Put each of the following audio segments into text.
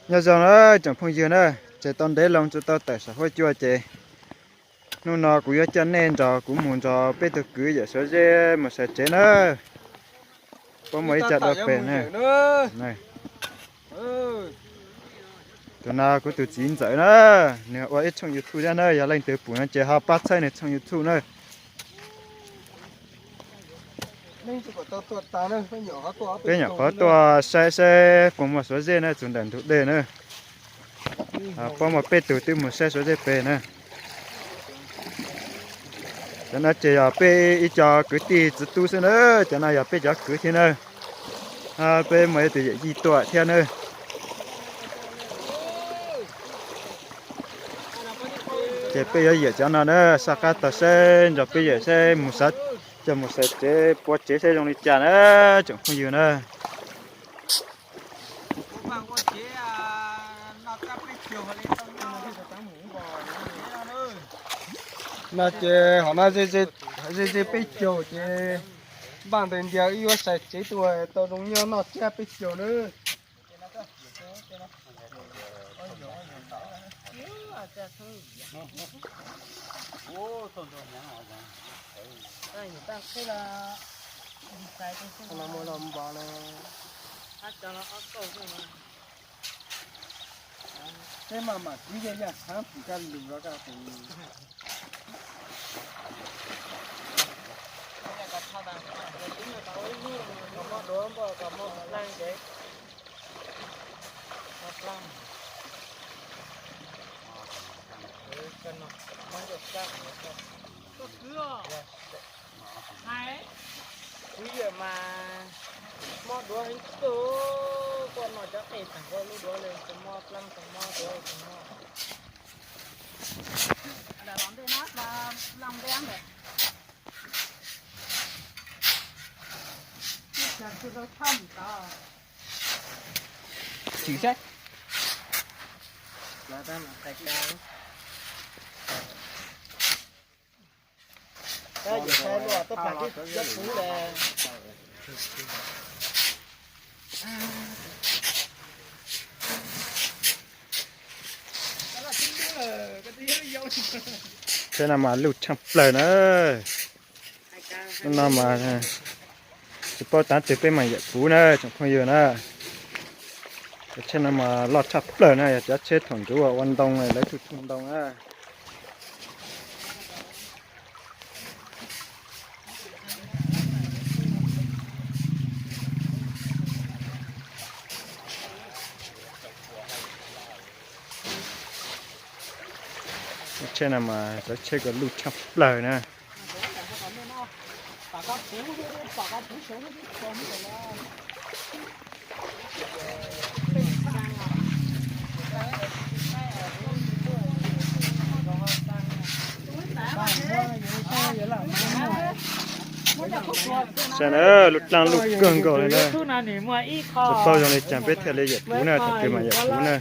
Nyob zoo na tsoom phooj ywg na, tseem tau ntev loo tsis tau tawm saum huab cua ces hnub no kuv yuav coj nej nrog kuv mus nrog peb tug kwv yawm Suav Zeb mus sawv tsev na. Puas muaj ib co dua pem na. Tus no kuv tus txiv ntxawm na, nws ua ib tshooj YouTube thiab na, yog leej twg pum no ces ho pab txhawb nws tshooj YouTube na. Peb nyuam qhuav tuaj saib saib puas muaj Suav Zeb na, txug ntawm ntug dej na. Puab muaj peb tug twb mus saib Suav Zeb pem na. Cov no ces yog peb ib co kwv tij txiv tub xwb na, cov no yog peb cov kwv thiab na. Peb muaj ib tug yawm yij tuaj thiab na. Ces peb yuav yawm cov no na, saj qab tau saib nrog peb yawm saib mus, coj mus sawv tsev puab tsev saib zoo li cas na, tsoom phooj ywg na. No ces hom no ze ze peb caug ces npaj ntawd ntiag wb yuav sawv tsev tuaj tau zoo nyob noj tsiab peb caug na. Peb mas mam kwv yog yaj txhav pum kaj lug los kaj pum. Kwv yawm mas mob duav heev tug, koj no cov qej tag koj lub duav li tsis mob, plaab tsis mob, duav tsis mob. Tsis saib. Tsheb no mas luj tshaaj plawg na. Lub no mas tsis paub tav twg peb mas yawm puv na tsoom phooj ywg na. Cov tsheb no mas loj tshaj plawg na, yog cov tsheb thaum ntxuv ua ntoo lawv tug tug ntoo na. Lub tsheb no mas cov tsheb ko luj tshaj plawg na. Saib na, lub dlaab luj kawg nkaus li na. Tsis paub zoo li cas peb thiaj li yawm puv na, thaum twg mas yawm puv na.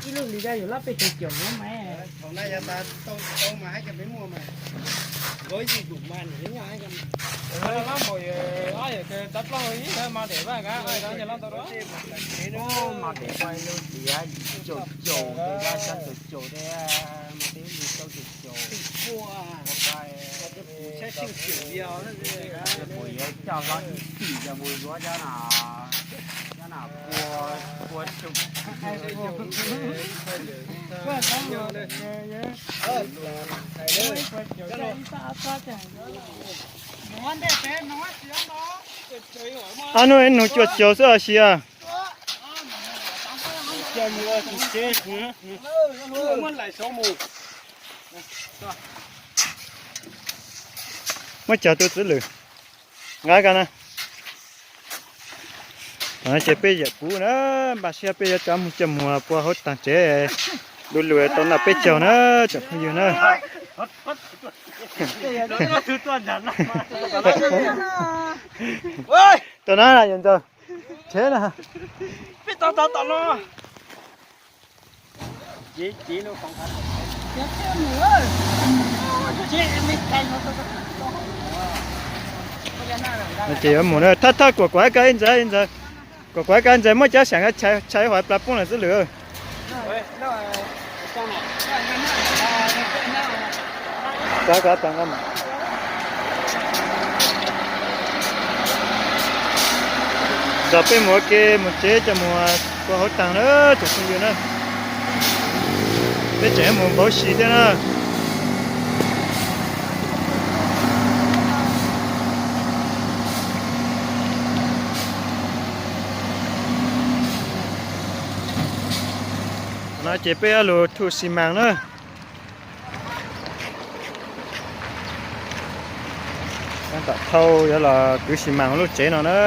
Ab nub ib nug cuaj caug xwb os sis. Muab cog tus txiv lwm nqa ko na. Ces peb yawm puv na, npaj siab peb yuav rov mus coj muag pua hauv taag tsev, du lug tau noj peb caug na tsoom phooj ywg na. Tau na yawm ntxawg, tsheb na. Ces yuav mus na, thawj thawj kuam kuam ib ko ib ntxawg, ib ntxawg, kuam kuam ib ko ib ntxawg, muab cov saam ko tshais ib hov plas poob lawm xwb lwm. Kav kav tas nqa mas. Nrog peb mus ua ke mus tsev coj mus tua hauv taag na tsoom phooj ywg na. Peb tseem mus npau si thiab na. No ces peb yuav lug thu xi mas na. Tom thau yuav los kwv xi mas lub tsev no na.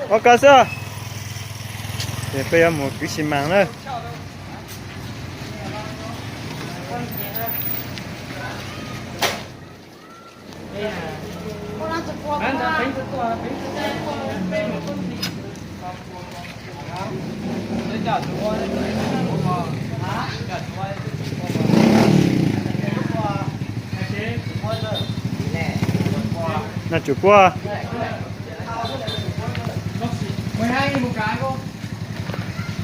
Ua koj xwb. Ces peb yuav mus kwv xi mas na. Noj tsum puab.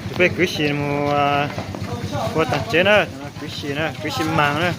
Ces peb kwv xi mus ua taag tsev na, kwv xi na, kwv xi mas na.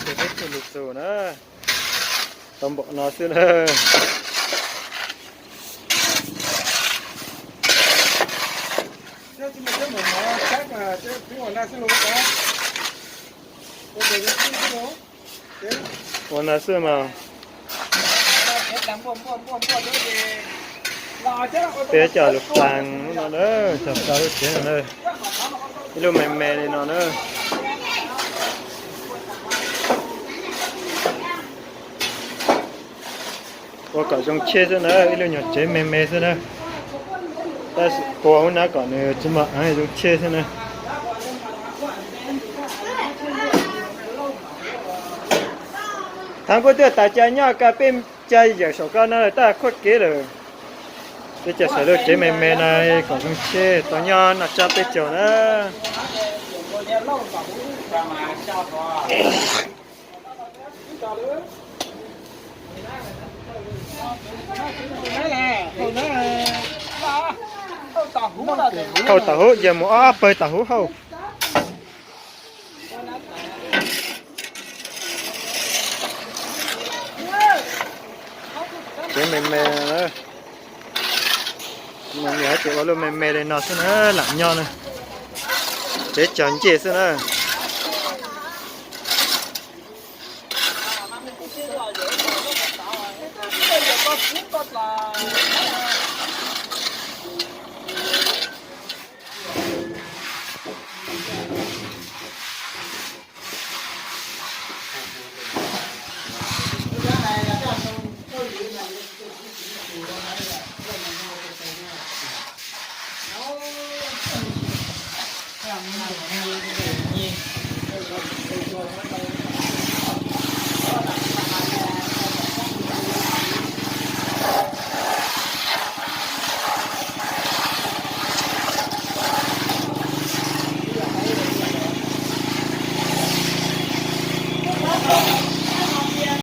Ces peb thiaj li txug na, tau npaum no xwb na. Ua no xwb mas. Peb coj lug plas lub no na, coj plas lub tsev no na, ib lub me me li no na. Ua kom zoo tseg xwb na, ib lub nyuag tsev me me xwb na. Tab sis ua ub na kom nws tsis muaj zoo tseg xwb na. Thav kuj twb tas ca nyob ka peb ca yawm saum ko no lawm tab khuab kev lawm. Peb ca xaws lub tsev me me no kom zoo tseg tau nyob noj tsab peb caug na. Hauj tom huv, yawg mus ob pawg tom huv hauj. Tsev me me, ces ua lub me me li no xwb na, lam nyob na. Tsev cog ncej xwb na.